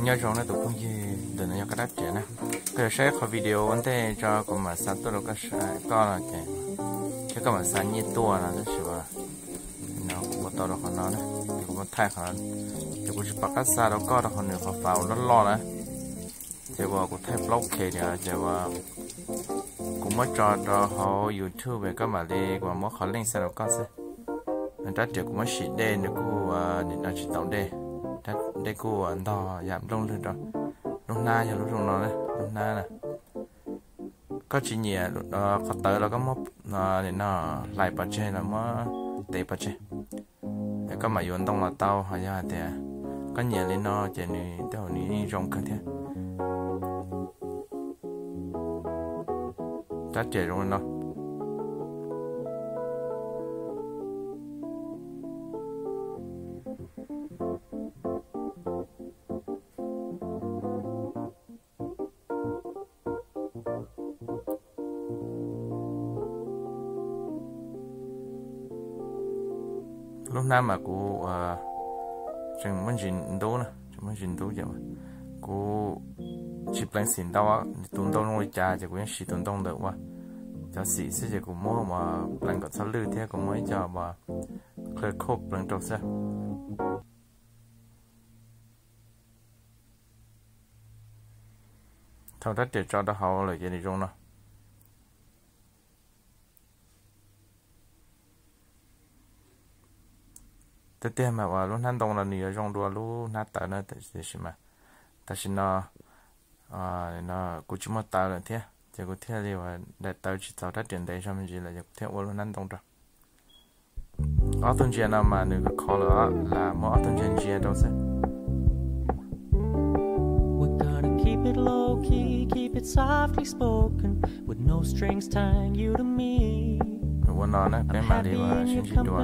Nyob zoo nej tus phooj ywg, ntawm no yog koj rab riam na. Koj yuav saib qhov video ua ntej tso kuv mam xa tuaj rau koj saib, koj no ces thiab koj mam xa nyiaj tuaj no tab sis uas no kuv ua tau rau qhov no na, ces kuv muab thaij qhov, ces kuv tsis pom qab xa rau koj rau qhov nws qhov fav loj loj na. Ces uas kuv thaij plaub K tias ces uas kuv muab tso rau hauv YouTube koj mam li kuv muab qhov link xa rau koj xwb. Rab riam kuv muab sim dej nws kuj ua nim no tsis tau dej, dej kuj ua ntog yam nplooj lwg rau. Lub hnab yog lub zoo no, lub hnab na. Koj tsis nyiam qhov tawv los koj muab nim no hlais pov tseg los muab tev pov tseg, es koj mam yuav ntoo los tau. Ho yog hais tias koj nyiam li no ces nws tej zaum nws yeej zoo kawg thiab. Rab riam zoo li no. Lub hnab mas kuv tseem muaj ntsis ntub na, tseem muaj ntsis ntub ces kuv tsis pleev xim ntau, tus ntoo zoo li cas ces kuv yeej siv tus ntoo ntawd ua cov xim xwb ces kuv muab pleev kom txhob lwj thiab kuv muab ib co clear coat pleev rau xwb. Thaum rab riam tso rau hauv lawm ces nws zoo no. Tiag tiag mas uas lub hnab ntoo no nws yuav zoo dua lub hnab tawv na, tiam sis mas tam sim no kuv tsis muaj tawv lawm thiab ces kuv thiaj li uas daim tawv tsis txaus rab riam ntev zog me ntsis lawm ces kuv thiaj ua lub hnab ntoo rau. Ob tug ntsia no mas nws kho lawm, lam muab ob tug ntsia ntsia rau xwb. Ua no na peb mam li ua sib ntsib dua.